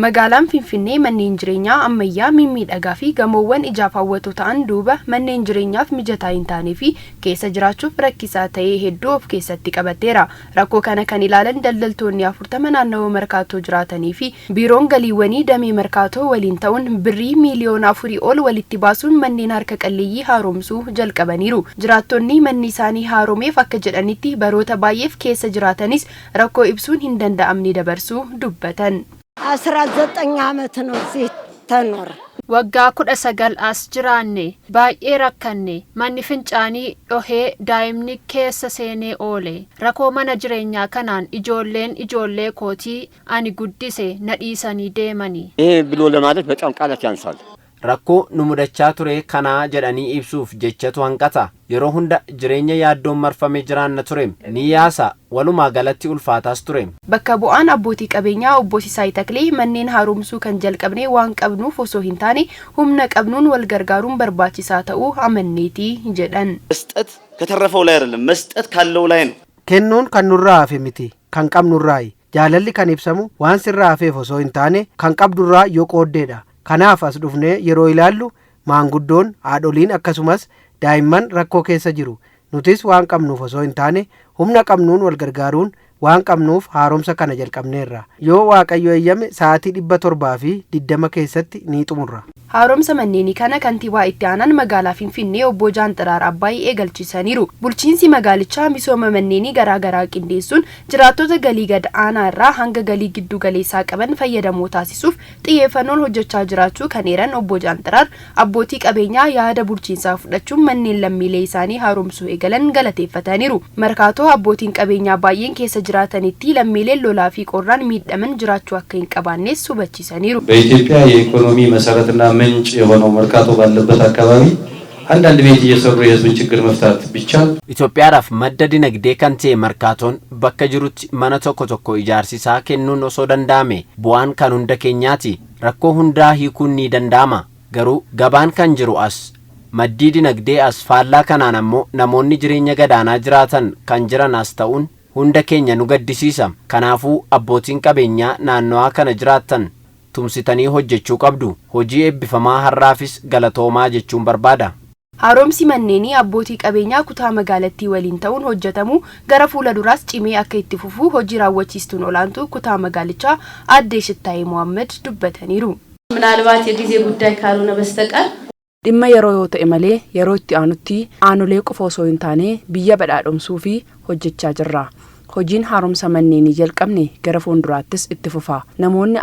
Magaalaan Finfinnee manneen jireenyaa ammayyaa mimmiidhagaa fi gamoowwan ijaaf hawwatoo ta'an duuba manneen jireenyaaf mijataa hin taanee fi keessa jiraachuuf rakkisaa ta'e hedduu of keessatti qabateera. Rakkoo kana kan ilaalan daldaltoonni 40 naannawaa Markaatoo jiraatanii fi biiroon galiiwwanii damee Markaatoo waliin ta'uun birrii miiliyoona 4 ol walitti baasuun manneen harka qalleeyyii haaromsuu jalqabaniiru. Jiraattonni manni isaanii haaromeef akka jedhanitti, baroota baay'eef keessa jiraatanis rakkoo ibsuun hin danda'amne dabarsuu dubbatan. 19 ዓመት ነው እዚህ ተኖረ። Waggaa 19 as jiraanne. Baay'ee rakkanne. Manni fincaanii dhohee daa'imni keessa seenee oole. Rakkoo mana jireenyaa kanaan ijoolleen ijoollee kootii ani guddise na dhiisanii deemani. ይሄ ብሎ ለማለት በጣም ቃላት ያንሳል። Rakkoo nu mudachaa ture kanaa jedhanii ibsuuf jechatu hanqata. Yeroo hunda jireenya yaaddoon marfame jiraanna ture. Ni yaasa, walumaa galatti ulfaataas ture. Bakka bu'aan abbootii qabeenyaa obbo Sisaay Taklee manneen haaromsuu kan jalqabne waan qabnuuf osoo hin taane humna qabnuun wal gargaaruun barbaachisaa ta'uu amanneetii jedhan. መስጠት ከተረፈው ላይ አይደለም፣ መስጠት ካለው ላይ ነው። Kennuun kan nurraa hafe miti, kan qabnurraayi. Jaalalli kan ibsamu waan sirraa hafeef osoo hin taane kan qabdurraa yoo qooddeedha. Kanaaf as dhufnee yeroo ilaallu maanguddoon, haadholiin akkasumas daa'imman rakkoo keessa jiru. Nutis waan qabnuuf osoo hin taane humna qabnuun wal gargaaruun waan qabnuuf haaromsa kana jalqabneerra. Yoo Waaqayyo eeyyame sa'aatii 720 keessatti ni xumurra. Haaromsa manneenii kana kantiibaa itti aanaan magaalaa Finfinnee obbo Jaanxiraar Abbaay eegalchiisaniiru. Bulchiinsi magaalichaa misooma manneenii garaa garaa qindeessuun jiraattota galii gad aanaa irraa hanga galii giddu galeessaa qaban fayyadamoo taasisuuf xiyyeeffannoon hojjechaa jiraachuu kan eeran obbo Jaanxiraar, abbootii qabeenyaa yaada bulchiinsaa fudhachuun manneen lammiilee isaanii haaromsuu eegalan galateeffataniiru. Markaatoo abbootiin qabeenyaa baay'een keessa jiraatanitti lammiileen lolaa fi qorraan miidhaman jiraachuu akka hin qabaannes hubachiisaniiru. በኢትዮጵያ የኢኮኖሚ መሰረትና ምንጭ የሆነው መርካቶ ባለበት አካባቢ አንዳንድ ቤት እየሰሩ የህዝብን ችግር መፍታት ቢቻል Itoophiyaadhaaf madda dinagdee kan ta'e Markaatoon bakka jirutti mana tokko tokko ijaarsisaa kennuun osoo danda'ame bu'aan kan hunda keenyaati. Rakkoo hundaa hiikuun ni danda'ama. Garuu gabaan kan jiru as, maddii dinagdee as, faallaa kanaan ammoo namoonni jireenya gadaanaa jiraatan kan jiran as ta'uun hunda keenya nu gaddisiisa. Kanaafuu abbootiin qabeenyaa naannawaa kana jiraatan tumsitanii hojjechuu qabdu. Hojii eebbifamaa har'aafis galatoomaa jechuun barbaada. Haaromsi manneenii abbootii qabeenyaa kutaa magaalattii waliin ta'uun hojjetamu gara fuula duraas cimee akka itti fufu hojii raawwachiistuun olaantuu kutaa magaalichaa aadde Shittaayee Mohaammed dubbataniiru. ምናልባት የጊዜ ጉዳይ ካልሆነ በስተቀር Dhimma yeroo yoo ta'e malee yeroo itti aanutti aanolee qofa osoo hin taane biyya badhaadhomsuu fi hojjechaa jirra. Hojiin haaromsa manneenii jalqabne gara fuulduraattis itti fufa. Namoonni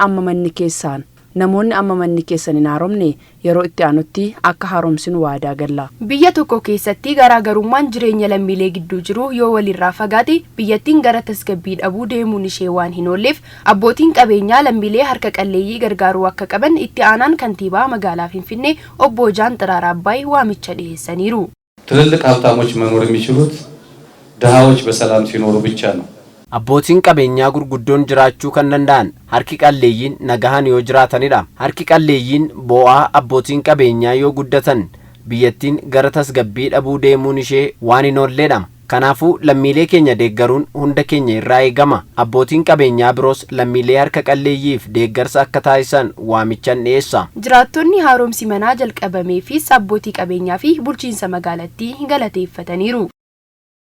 amma manni keessan hin haaromne yeroo itti aanutti akka haaromsinu waadaa galla. Biyya tokko keessatti garaagarummaan jireenya lammiilee gidduu jiru yoo walirraa fagaate biyyattiin gara tasgabbii dhabuu deemuun ishee waan hin oolleef, abbootiin qabeenyaa lammiilee harka qalleeyyii gargaaruu akka qaban itti aanaan kantiibaa magaalaa Finfinnee obbo Jaanxiraar Abbaay waamicha dhiyeessaniiru. ትልልቅ ሀብታሞች መኖር የሚችሉት ድሃዎች በሰላም ሲኖሩ ብቻ ነው። Abbootiin qabeenyaa gurguddoon jiraachuu kan danda'an harki qalleeyyiin nagahan yoo jiraatanidha. Harki qalleeyyiin boo'aa abbootiin qabeenyaa yoo guddatan biyyattiin gara tasgabbii dhabuu deemuun ishee waan hin oolleedha. Kanaafuu lammiilee keenya deeggaruun hunda keenya irraa eegama. Abbootiin qabeenyaa biroos lammiilee harka qalleeyyiif deeggarsa akka taasisan waamichan dhiyeessa. Jiraattonni haaromsi manaa jalqabameefis abbootii qabeenyaa fi bulchiinsa magaalattii galateeffataniiru.